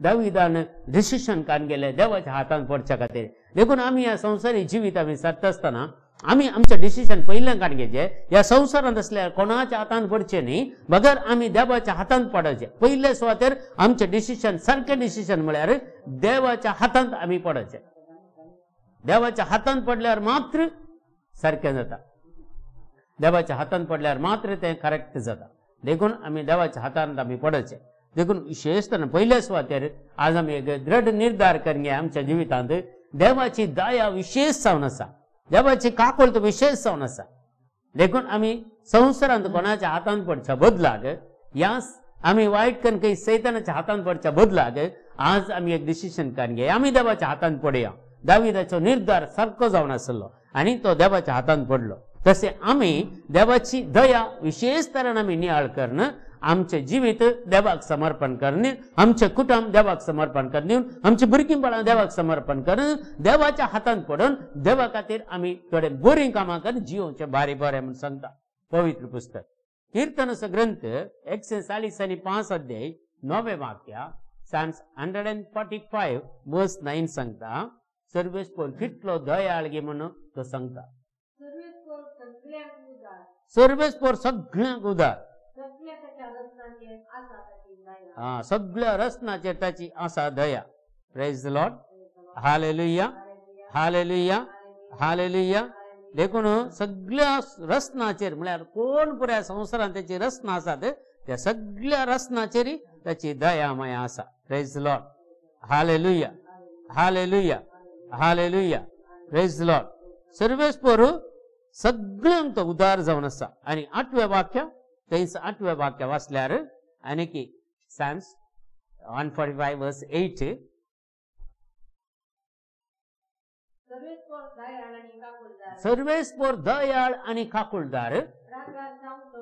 दाविदान decision काडून गेले देवाच्या हातांत पडच्या खातीर. देखून आमी ह्या संवसारी जिवीत आमी सारता आसतना आमी आमचें डिसिशन पयलें काडून घेवचें. ह्या संवसारांत आसल्यार कोणाच्या हातांत पडचें न्ही, बगर आमी देवाच्या हातांत पडचें. पयले सुवातेर आमचें डिसिशन सारकें डिसिशन म्हळ्यार देवाच्या हातांत आमी पडचें. देवाच्या हातांत पडल्यार मात्र सारकें जाता, देवाच्या हातांत पडल्यार मात्र तें करेक्ट जाता. देखून आमी देवाच्या हातांत आमी पडचें. देखून विशेशतन पयले सुवातेर आज आमी एक दृढ निर्धार करून आमच्या जिवितांत देवाची दया विशेष जावन आसा, देवाची काकुळट विशेष जावन आसा. देखून आमी संवसारांत कोणाच्या हातांत पडच्या बदलाक, ह्या आमी वायट करून खंय सैतानाच्या हातांत पडच्या बदलाक आज आमी एक डिसिशन काडून घेया, आमी देवाच्या हातांत पडया. दाविदाचो निर्धार सारको जावन आसलो आनी तो देवाच्या हातांत पडलो. तशें आमी देवाची दया विशेष तरेन आमी नियाळ करून आमचें जिवीत देवाक समर्पण करून, आमचें कुटुंब देवाक समर्पण करून, आमची भुरगीं बाळां देवाक समर्पण करून, देवाच्या हातांत पडून देवा खातीर आमी थोडे बरीं कामां करून जियोवचें बारी बरें म्हूण सांगता पवित्र पुस्तक. कीर्तनाचो ग्रंथ 145 अध्याय 9 वाक्य, Psalms 145 verse 9 सांगता, सर्वेस्पोर कितलो दयाळ गे म्हणून तो सांगता. सर्वेस्पोर सगळ्यांक उदार, सगळ्या रचनाचेर ताची आसा दया. Praise the Lord, hallelujah, hallelujah, hallelujah. देखून सगळ्या रचनाचेर म्हळ्यार कोण पुराय संवसारांत ताची रचना आसा त्या सगळ्या रचनाचेर ताची दया माया आसा. Praise the Lord, hallelujah, hallelujah, hallelujah, praise the Lord. सर्वेस्पोर सगळ्यांक तो उदार जावन आसा. आनी 8वें वाक्य, थंयच 8वें वाक्य वाचल्यार आनी की Psalms 145 verse 8, सर्वेस्पोर दयाळ आनी काकुळदार,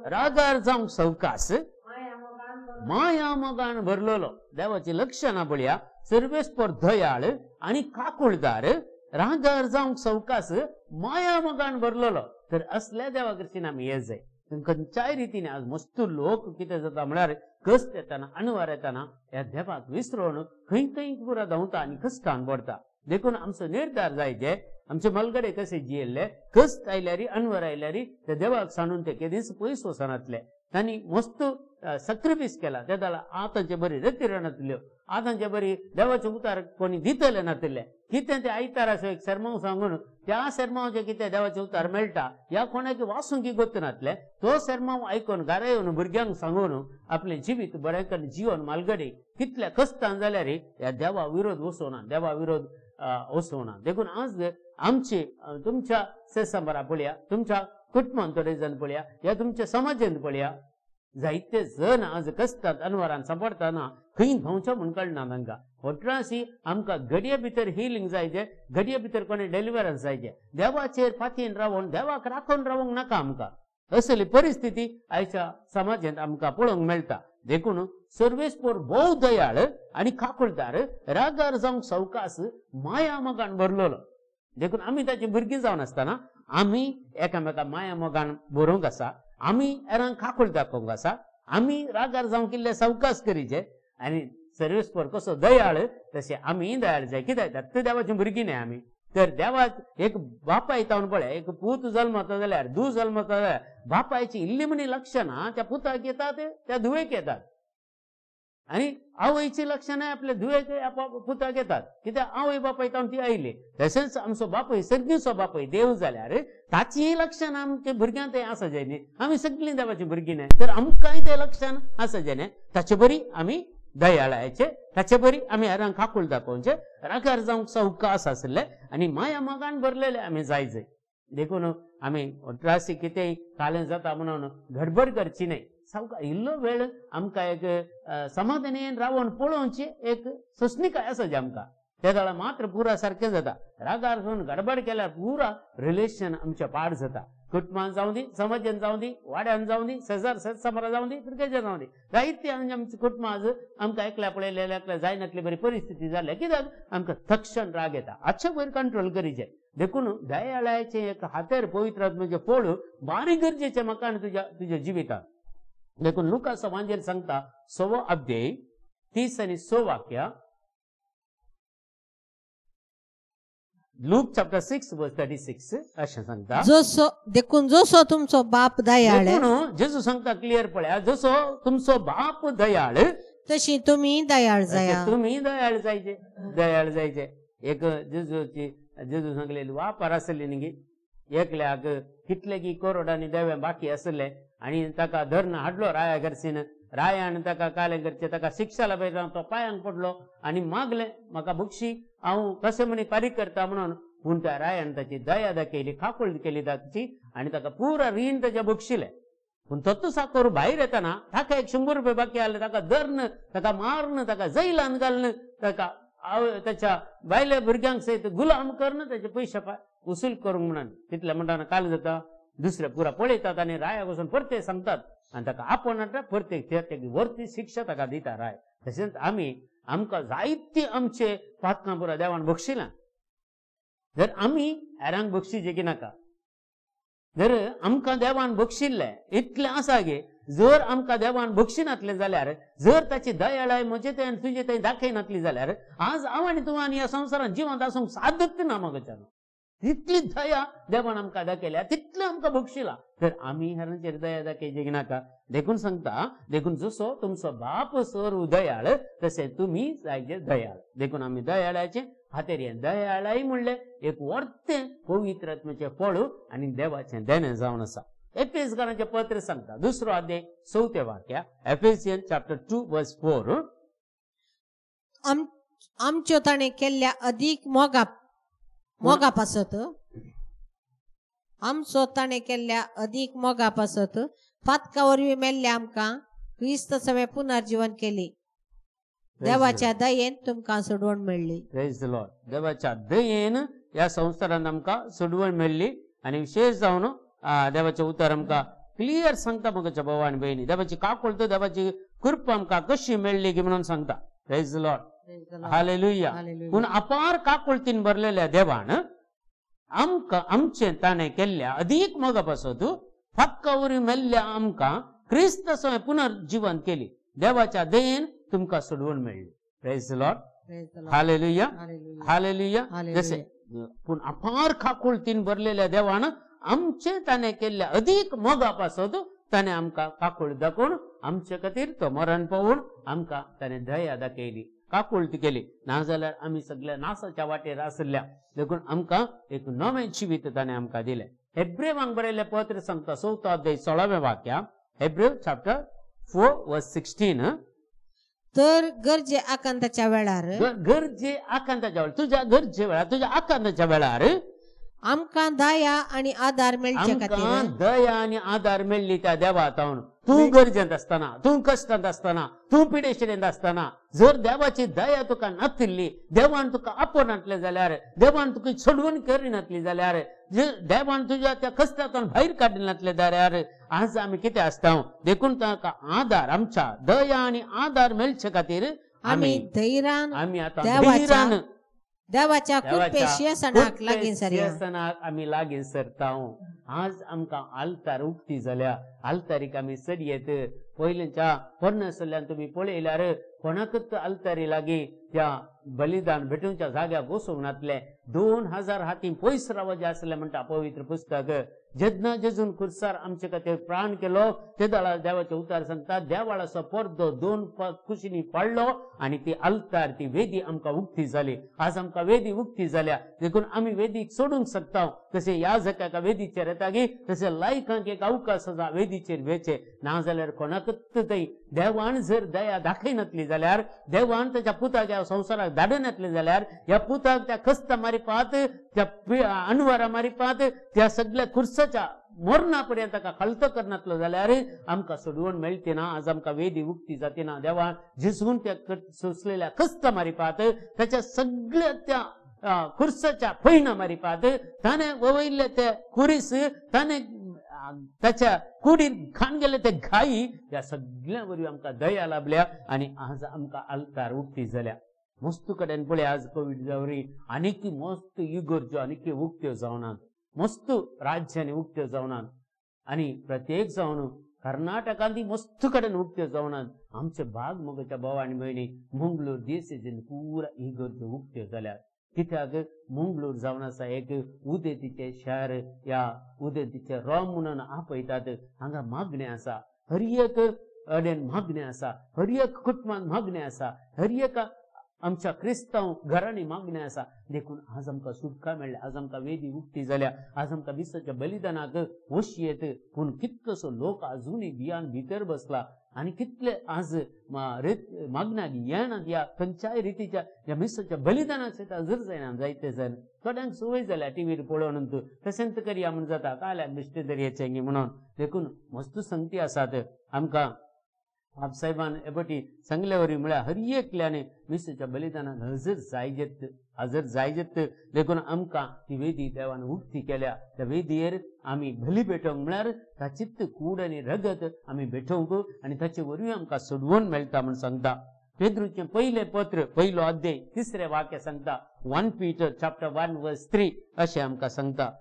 रागार जावंक सवकास, माया मोगान भरलेलो. देवाची लक्षणां पळया, सर्वेस्पोर दयाळ आनी काकुळदार, रागार जावंक सवकास, माया मोगान भरलेलो. तर असल्या देवा कडच्यान आमी ये जाय. खंयच्याय रितीन आज मस्त लोक कितें जाता म्हळ्यार कश्ट येतना अणवार येतना ह्या देवाक विसरून खंय खंय पुरा धांवता आनी कश्टान पडटा. देखून आमचो निर्धार जाय जे आमचे मलगडे कशे जियेल्ले, कश्ट आयल्यार अणवर आयल्यार ते देवाक सांडून ते केदीच पयस वचनातले. तांणी मस्त सक्रिफीस केला. ते जाल्यार आतांचे बरी रतिरण नातिल्ल्यो, आतांचे बरी देवाचे उतार कोणी दितले नातिल्ले. कितें ते आयतार एक सेर्मांव सांगून त्या सेर्मांवचे कितें देवाचे उतार मेळटा ह्या कोणाक वाचूंक गोत नातले. तो सेर्मांव आयकून घरा येवन भुरग्यांक सांगून आपलें जिवीत बरें करून जिवन मालगडी कितल्या कश्टान जाल्यार ह्या देवा विरोध वचोना, देवा विरोध वचोना. देखून आज आमची तुमच्या सेसंबरा पळया, तुमच्या कुटुंबान थोडे जण पळया, ह्या तुमच्या समाजांत पळया, जायते जण आज कश्टात अनवरान सांपडटना खंय धांवचें म्हूण कळना तांकां. वटराशी आमकां घडये भितर हिलींग जायचे, घडये भितर कोणें डिलिवरन्स जायचे. देवाचेर फातीन रावून देवाक राखून रावंक नाका आमकां. असली परिस्थिती आयच्या समाजांत आमकां पळोवंक मेळटा. देखून सर्वेस्पोर भोव दयाळ आनी काकुळदार, रागार जावंक सवकास, माया मोगान भरलेलो. देखून आमी ताची भुरगीं जावन आसतना आमी एकामेका माया मोगान भरोवंक आसा, आमी हेरांक काकूळ दाखोवंक आसा, आमी रागार जावंक इल्ले सवकास करीचे. आनी सर्वेस्पोर कसो दयाळ तशें आमी दयाळ जाय. कित्याक दत्त देवाची भुरगीं न्हय आमी. तर देवाक एक बापाय तावन पळय, एक पूत जल्मता जाल्यार धूव जल्मता जाल्यार बापायची इल्ली म्हणी लक्षणां त्या पुताक येतात, त्या धुवेक येतात. आनी आवयची लक्षणां आपल्या धुवेक पुताक येतात. कित्याक आवय बापाय तावन ती आयली. तशेंच आमचो बापूय सर्गीचो बापूय देव जाल्यार ताचीय लक्षणां आमच्या भुरग्यांक तें आसा जाय न्ही. आमी सगळीं देवाची भुरगीं न्हय, तर आमकांय तें लक्षण आसा जाय न्ही. ताचे बरी आमी दयाळायचे, ताचे बरी आमी हेरांक काकूळ दाखोवचे, रागार जावंक सवकास आसले आनी माया मोगान भरलेले आमी जाय जाय. देखून आमी त्रासी कितेंय कालें जाता म्हणून गडबड करची न्हय. सावका इल्लो वेळ आमकां एक समाधानेन रावन पळोवची एक सोंसणीकाय आसा जी आमकां. ते जाल्यार मात्र पुरा सारकें जाता. रागार जावन गडबड केल्यार पुरा रिलेशन आमचें पाड जाता. कुटुंबान जावं दी, समाजान जावं दी, वाड्यान जावं दी, शेजार शेतसमारा जावं दी, फिरगेजे जावं दी, जायते आमचे कुटुंबां आज आमकां एकल्या पळयलें एकल्या जायनातली बरी परिस्थिती जाल्या. कित्याक आमकां तक्षण राग येता. आतशें वयर कंट्रोल करीचें. देखून दयाळाचें एक हातेर पवित्र आत्म्याचें फळ बारीक गरजेचें म्हाका आनी तुज्या तुज्या जिवितांत. देखून लुकास वांजेल सांगता 6 अध्याय 30 आनी 6 वाक्य, Luke chapter 6 verse 36 अशें सांगता, जसो देखून जसो तुमचो बाप दयाळ, देखून जेजू सांगता क्लियर पळया, जसो तुमचो बाप दयाळ तशी तुमी दयाळ जाया. तुमी दयाळ जायचे, दयाळ जायचे. एक जेजूची जेजू सांगलेली वापर आसली न्ही, एकल्याक कितले की करोडांनी देवे बाकी आसले आनी ताका धरून हाडलो राया घरसीन. रायान ताका कालें करचें, ताका शिक्षा लायता, तो पांयांक पडलो आनी मागलें म्हाका बक्षी, हांव कशें म्हणी फारीक करता म्हणून. पूण त्या रायान ताची दया दाखयली, काकूळ केली ताची आनी ताका पुरा रीण ताच्या बक्षिलें. पूण तत्व साकर भायर येतना ताका एक 100 रुपये बाकी आसले, ताका धरून ताका मारून ताका जैलान घालून ताका ताच्या बायल्या भुरग्यांक सयत गुलाम करून ताचे पयशे वसूल करूंक म्हणून. तितले म्हणटाना काल जाता, दुसरे पुरा पळयतात आनी रायाक वचून परते सांगतात आनी ताका आपोवन हाडटा, परते वरती शिक्षा ताका दिता राय. तशेंच आमी आमकां जायती आमचे पातकां पुरा देवान बक्षिलां, जर आमी हेरांक बक्षिचे की नाका, जर आमकां देवान बक्षिल्लें इतलें आसा गे, जर आमकां देवान बक्षिनातलें जाल्यार, जर ताची दयाळाय म्हजे थंय तुजे थंय दाखयनातली जाल्यार आज हांव आनी तूं आनी ह्या संवसारांत जिवंत आसूंक सादत ना म्हाका. तितली दया देवान आमकां दाखयल्या, तितलें आमकां बक्षिलां, तर आमी हेरांचेर दया दाखयची की नाका. देखून सांगता, देखून जसो तुमचो बाप सर्व दयाळ तशें तुमी जायचे दयाळ. देखून आमी दयाळाचे खातीर हें दयाळाय म्हणलें एक वर्तें पवित्र आत्म्याचें फळ आनी देवाचें देणें जावन आसा. एफेसकारांचें पत्र सांगता, 2 अध्याय 4 वाक्या, एफेसियन चॅप्टर 2 वर्स 4. आमच्यो ताणें केल्ल्या अदीक मोगा मोगा पासत, आमचो ताणें केल्ल्या अदीक मोगा पासत पातका वरवीं मेल्ल्या आमकां क्रिस्त सवें पुनर्जीवन केली, देवाच्या दयेन तुमकां सोडवण मेळ्ळी. Praise the Lord. देवाच्या दयेन ह्या संवसारांत आमकां सोडवण मेळ्ळी. आनी विशेश जावन देवाचें उतर आमकां क्लियर सांगता म्हज्या भाव आनी भयणी, देवाची काकुळट, देवाची कृपा आमकां कशी मेळ्ळी की म्हणून सांगता. Praise the Lord. Hallelujah. पूण अपार काकुळतीन भरलेल्या देवान आमकां आमचें ताणें केल्ल्या अदीक मोगा पासत फातका वरवीं मेल्ल्या आमकां क्रिस्त सवें पुनर्जीवन केली, देवाच्या दयेन तुमकां सोडवण मेळ्ळी. Praise the Lord. Hallelujah. Hallelujah. जशें पूण अपार काकुळतीन भरलेल्या देवान आमचें ताणें केल्ल्या अदीक मोगा पासत ताणें आमकां काकूळ दाखोवन आमचे खातीर तो मरण पावून आमकां ताणें दया दाखयली, काकुळती केली. नाजाल्यार आमी सगळ्या नासाच्या वाटेर आसल्या. देखून आमकां एक नवें जिवीत ताणें आमकां दिलें. हेब्रेवांक बरयल्लें पत्र सांगता 4 अध्याय 16 वाक्या, हेब्रेव चॅप्टर 4 वर्स 16. तर गरजे आकांताच्या वेळार, गरजे आकांताच्या वेळार, तुज्या गरजे वेळार, तुज्या आकांताच्या वेळार आमकां दया आनी आदार मेळचे खातीर, दया आनी आदार मेळ्ळी त्या देवा तावन. तूं गरजेंत आसतना, तूं कश्टांत आसतना, तूं पिडेशेंत आसतना जर देवाची दया तुका नातिल्ली, देवान तुका आपोवनातलें जाल्यार, देवान तुका सोडवण करिनातली जाल्यार, देवान तुज्या त्या कश्टांतल्यान भायर काडिनातलें जाल्यार आज आमी कितें आसता. देखून ताका आदार, आमच्या दया आनी आदार मेळचे खातीर आमी धैर्यान, आमी आतां धैर्यान देवाच्या कृपे शिंवासनाक लागीं सरया, आमी लागीं सरता. आज आमकां आल्तार उक्ती जाल्या, आल्तारीक आमी चडयेत. पयलींच्या पोरण्या सल्ल्यान तुमी पळयल्यार कोणाकूच आल्तारी लागीं त्या बलिदान भेटोवच्या जाग्याक वचूंक नातलें. 2000 हाती पयस रावचे आसलें म्हणटा पवित्र पुस्तक. जेन्ना जेजून खुर्सार आमचे खातीर प्राण केलो तेदळा देवाचें उतार सांगता, देवाळाचो पडदो 2 कुशींनी पडलो आनी ती आल्तार, ती वेदी आमकां उक्ती जाली. आज आमकां वेदी उक्ती जाल्या, देखून आमी वेदीक सोडूंक शकता. तशें याजकाक वेदीचेर येता तशें लायकांक एक अवकाश आसा वेदीचेर वेचे. नाजाल्यार कोणाकूच थंय देवान जर दया दाखयनातली जाल्यार, देवान ताच्या पुताक ह्या संवसाराक धाडनातलें जाल्यार, ह्या पुताक त्या कस्ता मारिपात, त्या अणवारा मारिपात, त्या सगळ्या खुर्साच्या मरणा पर्यंत ताका खलतो करनातलो जाल्यार आमकां सोडवण मेळटी ना. आज आमकां वेदी उक्ती जाती ना. देवान जेजून त्या सोंसलेल्या कस्ता मारिपात, ताच्या सगळ्या त्या खुर्साच्या फैणा मारिपात, ताणें वयले ते खुरीस, ताणें ताच्या कुडीन खाण गेले ते घाई, ह्या सगळ्या वरवीं आमकां दया लाभल्या आनी आज आमकां आल्तार उक्ती जाल्या. मस्त कडेन पळय आज कोवीड जावरी आनीक मस्त इगर्ज्यो आनीक उक्त्यो जावनात, मस्त राज्यांनी उक्त्यो जावनात आनी प्रत्येक जावन कर्नाटकांत मस्त कडेन उक्त्यो जावनात. आमचे भाग मोगाच्या भाव आनी भयणी मंगळूर देसेजीन पुरा इगर्ज्यो उक्त्यो जाल्यात. कित्याक मंगळूर जावन आसा एक उदेंतीचें शार, ह्या उदेंतीचें रोम म्हणून आपयतात. हांगा मागणें आसा, हर एक अडेन मागणें आसा, हर एक कुटुंबान मागणें आसा, हर एक आमच्या क्रिस्तांव घरांनी मागणें आसा. देखून आज आमकां सुटका मेळ्ळ्या, आज आमकां वेदी उक्ती जाल्या, आज आमकां मिसाच्या बलिदानाक वशयेत. पूण कितलोसो लोक आजुनूय भियान भितर बसला आनी कितले आज मागण्याक येनात, ह्या खंयच्याय रितीच्या ह्या मिसाच्या बलिदानाक हजर जायना. जायते जाण थोड्यांक संवय जाल्या टिवीर पळोवन तशेंच करया म्हूण जाता, काल्याक बेश्टे दर्याचें म्हणून. देखून मस्त संगती आसात आमकां. बापसाहेबान एपटी सांगले वरी म्हळ्यार हर एकल्याने मिसाच्या बलिदानाक हजर जायजेत, हजर जायजेत. देखून आमकां ती वेदी देवान उक्ती केल्या. त्या वेदयेर आमी बली भेटोवंक म्हळ्यार ताचीच कूड आनी रगत आमी भेटोवंक आनी ताचे वरवीं आमकां सोडवण मेळटा म्हूण सांगता. पेद्रूचें पयलें पत्र पयलो अध्याय तिसरें वाक्य सांगता, 1 Peter chapter 1 verse 3 अशें आमकां सांगता.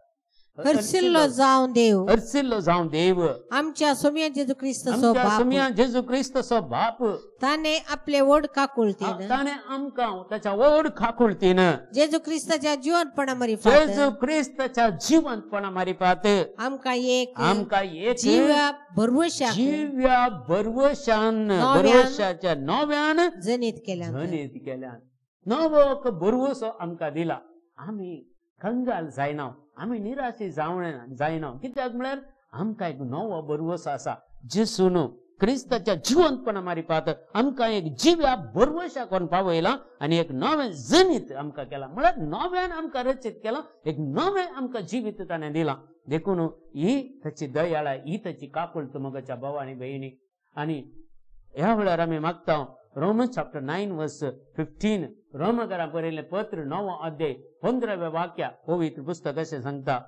हर्षिल्लो जावं देव, हर्षिल्लो जावं देव आमच्या सोम्या जेजू क्रिस्ताचो बाप, सोम्या जेजू क्रिस्ताचो बाप, ताणे आपले व्हड काकुळतीन, ताणे आमकां ताच्या व्हड काकुळतीन जेजू क्रिस्ताच्या जिवंतपणा मारिफात, जेजू क्रिस्ताच्या जिवंतपणा मारिफात आमकां एक, आमकां एक जिव्या भरवशाक, जिव्या भरवशान, भरवशाच्या नव्यान जनीत केल्यान, जनीत केल्यान नवो एक भरवसो आमकां दिला. आमी कंगाल जायना, आमी निराशी जायना. कित्याक म्हळ्यार आमकां एक नवो भरवसो आसा. जेसून क्रिस्ताच्या जिवंतपणा मारिफात आमकां एक जिव्या भरवशा करून पावयला आनी एक नवें जनीत आमकां केलां, म्हळ्यार नव्यान आमकां रचीत केलां, एक नवें आमकां जिवीत ताणें दिलां. देखून ही ताची दयाळा, ही ताची काकुळट मोगाच्या भाव आनी भयणी. आनी ह्या वेळार आमी मागता रोमन चॅप्टर 9 वर्स 15, रोमकरां बरयल्लें पत्र 9 अध्याय 15 वाक्य पवित्र पुस्तक अशें सांगता.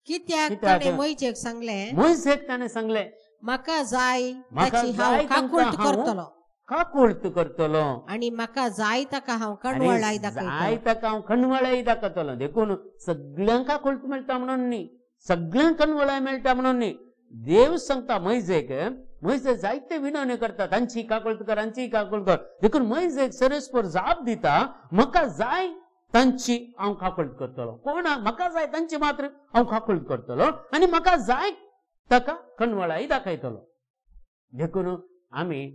कित्याक ताणें मोयजेक सांगलें, मोयजेक ताणें सांगलें, म्हाका जाय ताची हांव काकुळट करतलो, काकुळट करतलो आनी म्हाका जाय ताका हांव कणवळाय दाखयतलो, जाय ताका हांव कणवळाय दाखयतलो. देखून सगळ्यांक काकुळट मेळटा म्हणून न्ही, सगळ्यांक कणवळाय मेळटा म्हणून न्ही. देव सांगता मोयजेक, मोयजे जायते विनवणी करता, तांची काकुळट कर, तांची काकुळट कर. देखून मोयजेक सरस्पर जाप दिता, म्हाका जाय तांची हांव काकुळट करतलो. कोणा म्हाका जाय तांची मात्र हांव काकुळट करतलो आनी म्हाका जाय ताका कणवळाय दाखयतलो. देखून आमी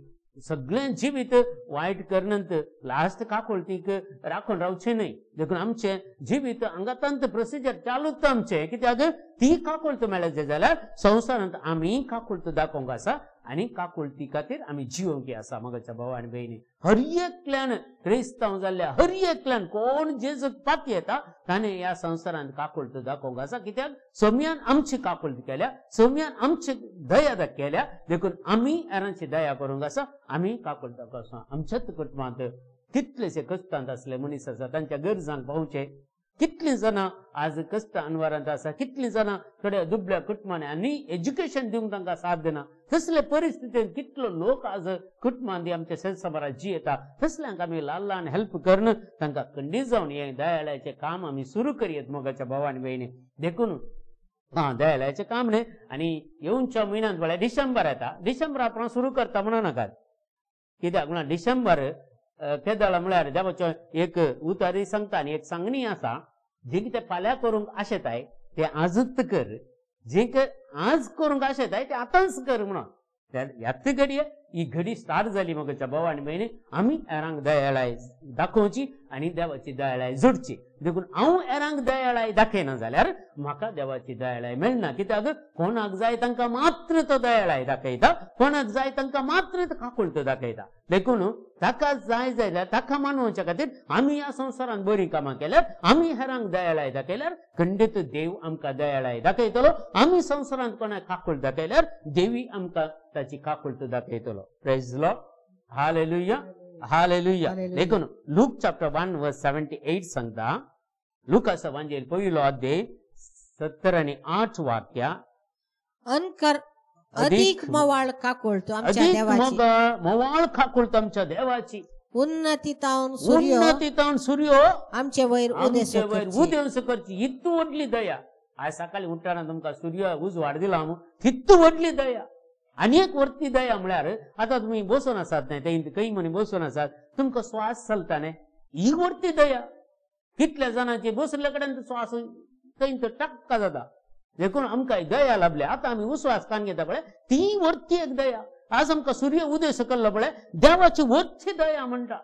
सगळें जिवीत वायट करनंत लास्ट काकुळटीक राखून रावचें न्हय. देखून आमचें जिवीत हांगातांत प्रोसिजर चालूच आमचें. कित्याक ती काकुळट मेळचे जाल्यार संवसारांत आमी काकुळट दाखोवंक आसा आनी काकुळटी खातीर आमी जिवंक आसा. मोगाच्या भाव आनी भयणी, हर एकल्यान क्रिस्तांव जाल्ल्या हर एकल्यान कोण जेजूक पातयेता ताणें ह्या संवसारांत काकुळट दाखोवंक आसा. कित्याक सोम्यान आमची काकुळट केल्या, सोम्यान आमची दया केल्या. देखून आमी हेरांची दया करूंक आसा, आमी काकुळट दाखोवंक आसा. आमच्याच कुटुंबांत कितलेशे कश्टांत आसले मनीस आसा, तांच्या गरजांक पावचें. कितलीं जाणां आज कश्ट अनवारांत आसा, कितलीं जाणां थोड्या दुबळ्या कुटुंबांनी आनी एज्युकेशन दिवंक तांकां साथ दिना. तसले परिस्थितीन कितलो लोक आज कुटुंबांत आमच्या संवसारांत जियेता, तसल्यांक आमी ल्हान ल्हान हेल्प करून तांकां खंडीत जावन हें दयाळाचें काम आमी सुरू करयेत मोगाच्या भाव आनी भयणी. देखून हा दयाळाचें काम न्हय. आनी येवच्या म्हयन्यांत म्हळ्यार डिसेंबर येता, डिसेंबरा उपरांत सुरू करता म्हणून नाकात. कित्याक म्हळ्यार डिसेंबर केदळा म्हळ्यार देवाचो एक उतारी सांगता आनी एक सांगणी आसा, जें कितें फाल्यां करूंक आशेताय तें आजूच कर, जें आज करूंक आशेताय तें आतांच कर म्हणून. ह्याच घडये ही घडी स्टार्ट जाली मोगाच्या भाव आनी भयणी. आमी हेरांक दयाळाय दाखोवची आनी देवाची दयाळाय जोडची. देखून हांव हेरांक दयाळाय दाखयना जाल्यार म्हाका देवाची दयाळाय मेळना. कित्याक कोणाक जाय तांकां मात्र तो दयाळाय दाखयता, कोणाक जाय तांकां मात्र तो काकुळट दाखयता. देखून ताका जाय जाल्यार ताका मानवच्या खातीर आमी ह्या संवसारांत बरीं कामां केल्यार, आमी हेरांक दयाळाय दाखयल्यार खंडीत देव आमकां दयाळाय दाखयतलो. आमी संवसारांत कोणाक काकुळट दाखयल्यार देवी आमकां ताची काकुळट दाखयतलो. Praise Lord, hallelujah, hallelujah. देखून लूक चॅप्टर 1 वर्स 78 सांगता, लुकास वांजेल पयलो अध्याय 78 वाक्या, अनकर अधिक मवाळ काकुळट आमच्या देवाची, मवाळ काकुळट आमच्या देवाची, उन्नतीतावन सूर्य, उन्नतीतावन सूर्य आमचे वयर उदेवस करची. इतू व्हडली दया. आज सकाळी उठ्ठना तुमकां सूर्य उजवाड दिला तितू व्हडली दया. आनी एक व्हडली दया म्हळ्यार आतां तुमी बसून आसात न्हय, ते खंय म्हणी बसून आसात, तुमकां श्वास चलता न्हय, ही व्हडली दया. कितल्या जाणांचे बसले कडेन श्वास थंय तो टक्का जाता. देखून आमकां दया लाभल्या. आतां आमी उस्वास कान घेता पळय ती वरती एक दया. आज आमकां सूर्य उदय सकल्लो पळय देवाची वरची दया म्हणटा.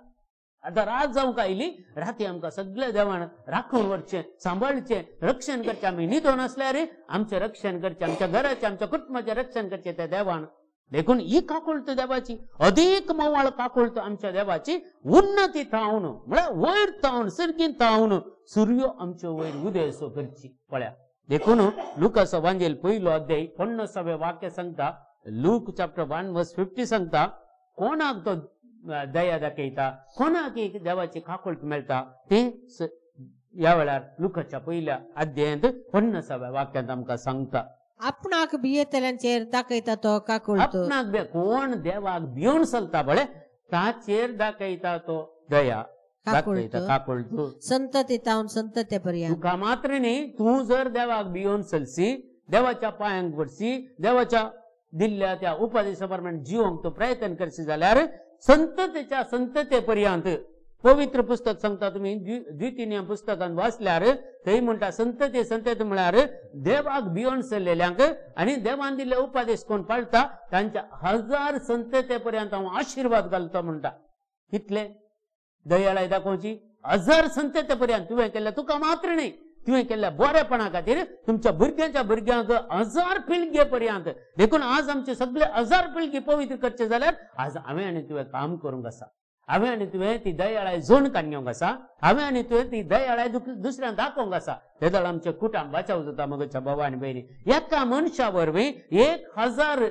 आतां रात जावंक आयली, राती आमकां सगळे देवान राखून व्हरचें, सांबाळचें, रक्षण करचें. आमी न्हिदोन आसल्यार आमचें रक्षण करचें, आमच्या घराचें, आमच्या कुटुंबाचें रक्षण करचें त्या देवान. देखून ही काकुळट देवाची अदीक मोवाळ काकुळट आमच्या देवाची उन्नती थावन म्हळ्यार वयर थावन सिरगीन थावन सूर्य आमचे वयर उदयसो करची पळया. देखून लुकाचो वांजेल पयलो अध्याय 50वें वाक्य सांगता, लूक चॅप्टर 1 वर्स 50 सांगता, कोणाक तो दया दाखयता, कोणाक एक देवाची काकुळट मेळटा तें ह्या वेळार लुकाच्या पयल्या अध्यायांत 50व्या वाक्यांत आमकां सांगता. आपणाक भियेतल्यांचेर दाखयता तो काकुळट. आपणाक कोण देवाक भिवन चलता पळय ताचेर दाखयता तो दया, दाखयता काकुळट. संतती तावन संतते पर्यंत. तुका मात्र न्ही, तूं जर देवाक भिवन चलसी, देवाच्या पांयांक पडसी, देवाच्या दिल्ल्या त्या उपदेशा प्रमाणे जिवंक तूं प्रयत्न करशी जाल्यार संततेच्या संतते पर्यंत. पवित्र पुस्तक सांगता, तुमी द्वितीय पुस्तकान वाचल्यार थंय म्हणटा संतते संतते म्हळ्यार देवाक भिवन चल्लेल्यांक आनी देवान दिल्ले उपदेश कोण पाळटा तांच्या 1000 संतते पर्यंत हांव आशिर्वाद घालता म्हणटा. कितले दयाळाय दाखोवची 1000 संतते पर्यंत. तुवें केल्ल्या तुका मात्र न्ही, तुवें केल्ल्या बरेपणा खातीर तुमच्या भुरग्यांच्या भुरग्यांक 1000 पिळगे पर्यंत. देखून आज आमचे सगळे 1000 पिळगे पवित्र करचे जाल्यार आज हांवें आनी तुवें काम करूंक आसा, हांवें आनी तुवें ती दयाळाय जोण काडून घेवंक आसा, हांवें आनी तुवें ती दयाळाय दुसऱ्यांक दाखोवंक आसा. तेदळ आमचें कुटुंब बाचाव जाता मगच्या भाव आनी भयणी. एका मनशा वरवीं 1000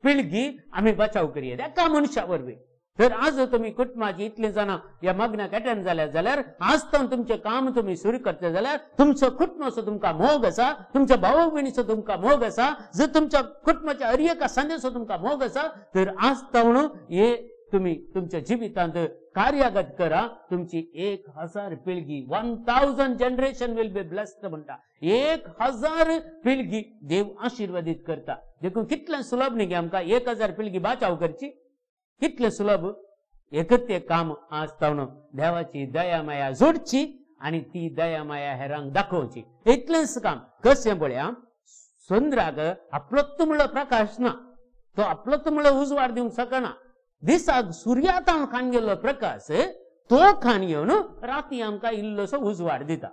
पिळगी आमी बाचाव करया, एका मनशा वरवीं. तर आज तुमी कुटुंबाची इतलीं जाणां ह्या मागण्याक अटेंड जाल्या जाल्यार आज तावन तुमचें काम तुमी सुरू करतले जाल्यार तुमचो कुटुंबाचो तुमकां मोग आसा, तुमच्या भाव भयणीचो तुमकां मोग आसा, जर तुमच्या कुटुंबाच्या हर एका संदेचो तुमकां मोग आसा तर आज तावन हे तुमी तुमच्या जिवितांत कार्यागत करा. तुमची 1000 पिळगी, 1000 जनरेशन will be blessed म्हणटा. 1000 पिळगी देव आशिर्वादीत करता. देखून कितलें सुलभ न्ही आमकां 1000 पिळगी बाचाव करची, कितलें सुलभ. एकच ते काम आज तावन देवाची दया माया जोडची आनी ती दया माया हेरांक दाखोवची, इतलेंच काम. कशें पळया, चंद्राक आपलोच म्हणलो प्रकाश ना, तो आपलोच म्हणलो उजवाड दिवंक शकना. दिसाक सुर्यातावन खाण गेल्लो प्रकाश तो खाण घेवन राती आमकां इल्लोसो उजवाड दिता.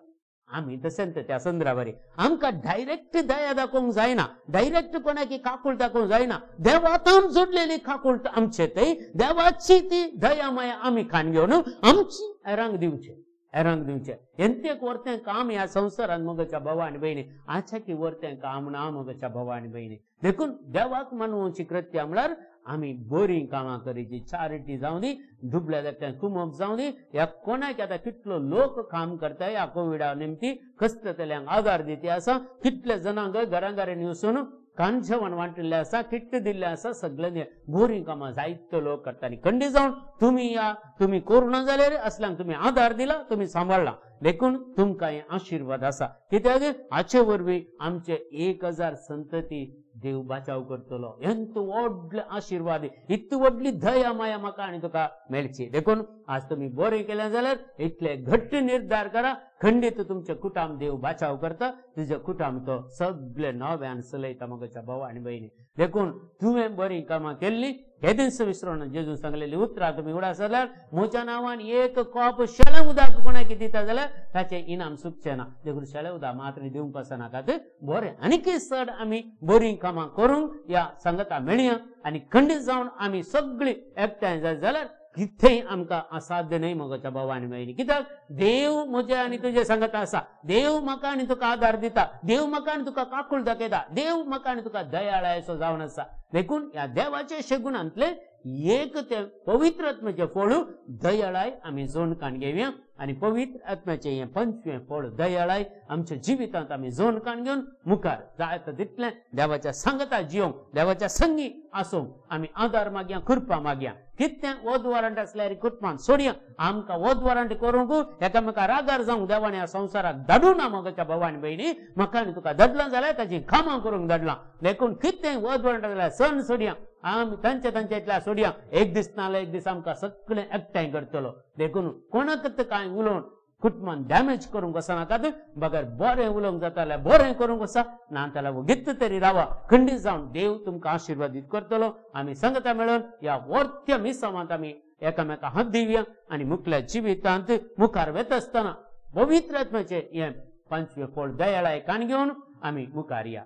आमी तशेंच त्या चंद्रा बरी आमकां डायरेक्ट दया दाखोवंक जायना, डायरेक्ट कोणाक काकूळ दाखोवंक जायना. देवातावन जोडलेली काकूळ आमचे थंय देवाची ती दया माया आमी खाण घेवन आमची हेरांक दिवचे, हेरांक दिवचे. एंतेक वरतें काम ह्या संवसारांत मगच्या भाव आनी भयणी, आछाकी वरतें काम ना मगच्या भाव आनी भयणी. देखून देवाक मानवची कृत्या म्हळ्यार आमी बरीं कामां करीची, चॅरिटी जावं दी, दुबळ्या धाकट्यांक कुमक जावं दी, ह्या कोणाक आतां कितलो लोक काम करता ह्या कोविडा निमती, कसतल्यांक आदार दिती आसा, कितले जाणांक घरां घरांनी वचून कान जेवण वांटिल्लें आसा, किट्ट दिल्लें आसा, सगळ्यांनी बरीं कामां जायते लोक करता. आनी खंडीत जावन तुमी या तुमी करुणा जाल्यार असल्यांक तुमी आदार दिला, तुमी सांबाळ्ळा, देखून तुमकां हे आशिर्वाद आसा. कित्याक हाचे वरवीं आमचे 1000 संतती देव बाचाव करतलो. एंत व्हडले आशिर्वाद, इतली व्हडली दया माया म्हाका आनी तुका मेळची. देखून आज तुमी बरें केलें जाल्यार इतले घट्ट निर्धार करा, खंडीत तुमचें कुटुंब देव बाचाव करता, तुजें कुटुंब तो सगळे नव्यान चलयता म्हज्या भाव आनी भयणी. देखून तुवें बरीं कामां केल्लीं हे दीस विसरून जेजून सांगलेली उतरां तुमी उडास जाल्यार म्हज्या नांवान 1 कॉप शेळें उदक कोणाक दिता जाल्यार ताचें इनाम सुटचें ना. देखून शेळें उदक मात्र दिवंक वचनाकात, बरें आनीकय चड आमी बरीं कामां करूंक ह्या सांगता मेळया आनी खंडीत जावन आमी सगळीं एकठांय जायत जाल्यार कितेंय आमकां असाध्य न्हय म्हज्या भाव आनी भयणी. कित्याक देव म्हजें आनी तुजें सांगता आसा, देव म्हाका आनी तुका आदार दिता, देव म्हाका आनी तुका काकूळ दाखयता, देव म्हाका आनी तुका दयाळायसो जावन आसा. देखून ह्या देवाचे शेगुणांतलें एक तें पवित्र आत्म्याचें फळ दयाळाय आमी जोण काण घेवया आनी पवित्र आत्म्याचें हें 5वें फळ दयाळाय आमच्या जिवितांत आमी जोण काण घेवन मुखार जायता तितलें देवाच्या सांगता जिवंक, देवाच्या संगी आसूंक आमी आदार मागया, कृपा मागया. कितें वध वारंट आसल्यार कुटुंबान सोडया, आमकां वध वारंट करूंक एकामेका रागार जावंक देवान ह्या संवसाराक धाडूं ना म्हज्या भाव आनी भयणी. म्हाका आनी तुका धाडलां जाल्यार ताचीं कामां करूंक धाडलां. देखून कितें वध वारंट आसल्यार सण सोडया, आमी तांच्या तांच्या इतल्या सोडया, एक दीस नाल्यार एक दीस आमकां सगळें एकठांय करतलो. देखून कोणाकच कांय उलोवन कुटुंबान डॅमेज करूंक वचनाकात, बगर बरें उलोवंक जाता जाल्यार बरें करूंक वचा, ना जाल्यार वगीत तरी रावा. खंडीत जावन देव तुमकां आशिर्वादीत करतलो. आमी सांगता मेळून ह्या वर्त्य मिसावांत आमी एकामेका हात दिवया आनी मुखल्या जिवितांत मुखार वेता आसतना पवित्र आत्म्याचें हें पांचवें फळ दयाळाय काण घेवन आमी मुखार या.